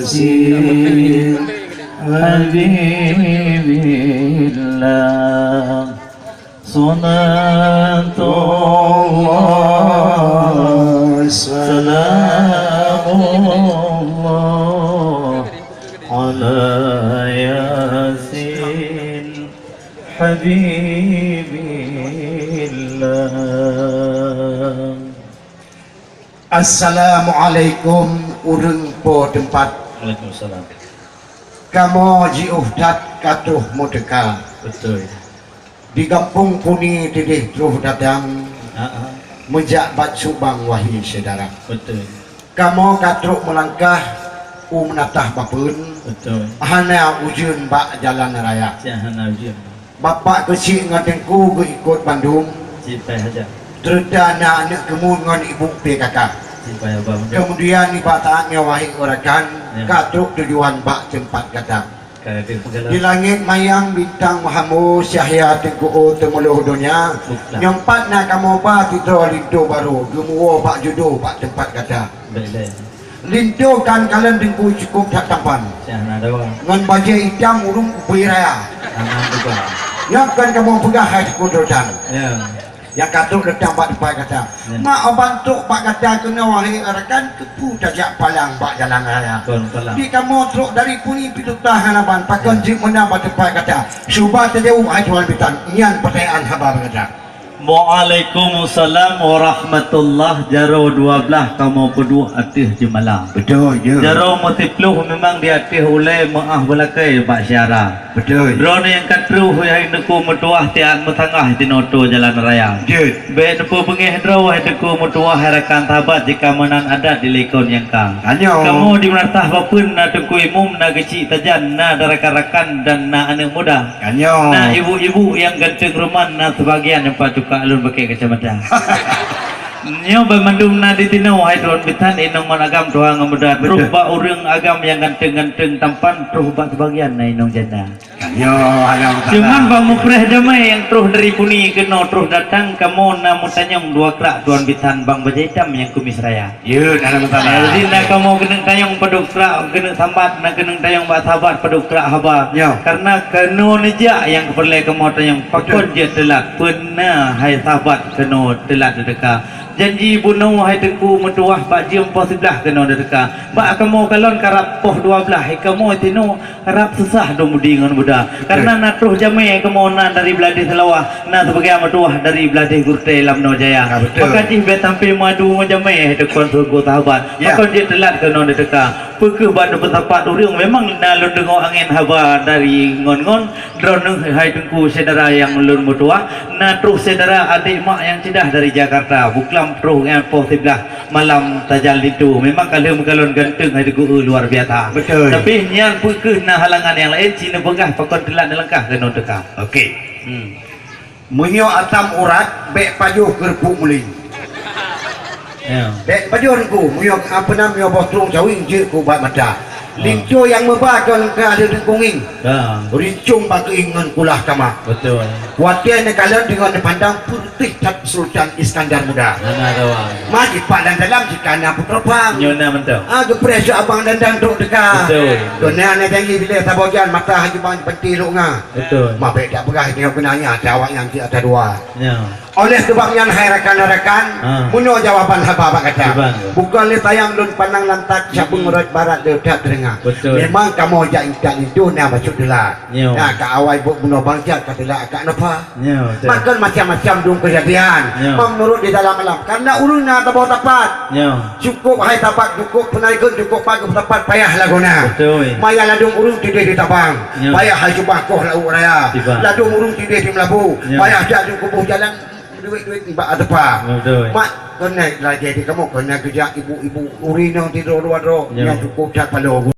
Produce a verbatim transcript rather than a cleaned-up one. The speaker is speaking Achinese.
Habibillah, salatullah, salamullah ala Yasin Habibillah. Assalamualaikum, ureuëng po teumpat. Waalaikumsalam. Kamoe jiôh that ka troh meuteuka. Beutôi. Di gampông Puni tideh troh datang, Ha, ha. meujak bak Subang, wahé syedara. Beutôi. Kamoe ka trok meulangkah u Meunatah Bapeuen, Beutôi. hana ujeuen bak jalan raya. Siang hana ujeuen. Bapak keuchik ngon teungku geuikot bandum. Sipai haja. Seureuta na aneuëk keumun ngon ibu P K K. Sipai haba mandum. Keumudian nibak saát nyoe, wahé rakan, Ya. ka trok tujuan bak teumpat gata. Ka deuh peugala. Di langét mayang bintang meuhambo, cahya teungku teumeuloh donya. Buklah. Nyoe pat na kamoe ba sidroe linto barô, geumuwoe bak judo bak teumpat gata. Baik, baik. Linto kan kalon teungku cukup that tampan. Siang hana dawa. Ngon bajée itam ureuëng ubé raya. Hana dawa. Nyoe kan kamoe peugah hai teungku Sultan. Ya. Nyang ka trok leutang bak teumpat gata. Ya. Mak, ban trok bak gata keunoe, wahé rakan, keupeue tajak palang bak jalan raya. Kon palang. Di kamoe trok dari Puni Pidutah hana ban, pakon Ya. jeuet meunan bak teumpat gata. Cuba tajaweueb hai tuan bisan, nyan peutanyaan haba bak gata. Waalaikumsalam warahmatullah. Jaroe dua blaih kamoe peuduek ateueh jeumalam. Beutôi, ya. Jaroe meusiplôh memang di ateueh ulée meuáh beulakée bak syara. Beutôi. Droeneuh nyang ka troh, hai teungku meutuwah, siat meusanggah sinoe toe jalan raya. Jeuet. Bék neupeubeungéh droe, hai teungku meutuwah, hai rakan sahabat, jika meunan adat di likot nyang ka. Tanyoe. Kamoe di Meunatah Bapeuen na teungku imum, na keuchik sajan, na rakan-rakan dan na aneuëk muda. Tanyoe. Na ibu-ibu nyang ganteng ruman, na seubagian nyang pat tuka lôn pakai kacamata. Nyoe banmandum na di sinoe, hai tuan bisan, inong ngon agam, tuha ngon muda. Troh Beutôi. bak ureuëng agam nyang ganteng-ganteng tampan, troh bak seubagian na inong janda. Tanyoe, alhamdulillah. Cuman bak mupreh damai nyang troh dari Puni keunoe troh datang, kamoe na meutanyong dua krak tuan bisan, bang bajée itam nyang kumis raya. Ya, tak ada masalah. Jadi na kamoe keuneuk tanyong padub krak, keuneuk sambat, na keuneuk tanyong bak sahabat padub krak haba. Ya. Karena keunoe neujak nyang peureulée kamoe tanyong, pakon Beutôi. jeuet teulat, peue na hai sahabat keunoe teulat neuteuka. Janji bunoe hai teungku meutuwah bak jeuem poh siblaih keunoe neuteuka. Bak kamoe kalon karab poh dua blaih, hai kamoe sinoe rab susah dong budi ngon muda. Betul. Karena na troh jamé kamoe na dari Bladeh Seulawah, na seubagian meutuwah dari Bladeh Gurtée Lamno Jaya. Ah, betul. Maka jih bék sampai meuadu ngon jamé, hai teungku sahabat. Ya. Pakon jeuet teulat keunoe neuteuka. Peu kheueh bak neupeusapat ureuëng, memang na lôn deungoe angén haba dari ngon-ngon, droeneuh hai teungku syedara nyang lôn meutuwah, na troh syedara adék mak nyang ceudah dari Jakarta, buklam troh ngon poh siblaih malam tajak linto. Memang ka lheueh meukalon ganteng hai teungku, luar biasa. Betul. Tapi nyan peu kheueh na halangan nyang laén, ci neupeugah pakon teulat neulangkah keunoe teuka. Okey. Hmm. Meunyoe asam urat, bék pajoh keureupuk muling. Ya. Bék pajoh teungku, meunyoe apa nama, meunyoe boh trueng cawéng jeuet keu ubat mata. Ah. Linto nyang meuba kon ka ada teungku ngieng. Ya. Rincong bak keuieng ngon kulah kama. Betul. Watée neukalon deungon neupandang putih that Sultan Iskandar Muda. Hana dawa. Ma jipak lam dalam jika na putroe phang. Nyoe na mantong. Ah, geupreh su abang dandang trok teuka. Betul. Keunan na janji bilée saboh jan mata haji bang penti lok nga. Betul. Ma bék dak peugah nyoe keunan nyan, awak nyan cit ata dua. Ya. Oleh sebab nyan hai rakan-rakan, Ha. bunoe jawaban haba bak gata. Cuba. Bukon lé sayang lôn pandang lantak, Hmm. cabeueng rot barat lé that teungoh. Betul. Memang kamoe jak intat linto na bacut teulat. Ya. Na ka awai buet bunoe bang jak ka teulat ka neupa. Ya, betul. Makon macam-macam dong kejadian. Ya. Meunurot di dalam alam. Karena ureuëng na saboh tapat. Ya. Cukup hai sabat, cukup peunaikon, cukup pat geupeutapat payah lagoena. Betul. Payah ladôm ureuëng tideh di tabang. Ya. Payah hai jubah koh laôt raya. Tiba. Ladôm ureuëng tideh di Meulaboh. Ya. Payah jak di kuboh jalan duit-duit bak ateupa. Betul. Mak keuneuk lagée di kamoe keuneuk geujak ibu-ibu ureuëng nyang tidoe dua droe. Ya. Nyang cukup that paloe.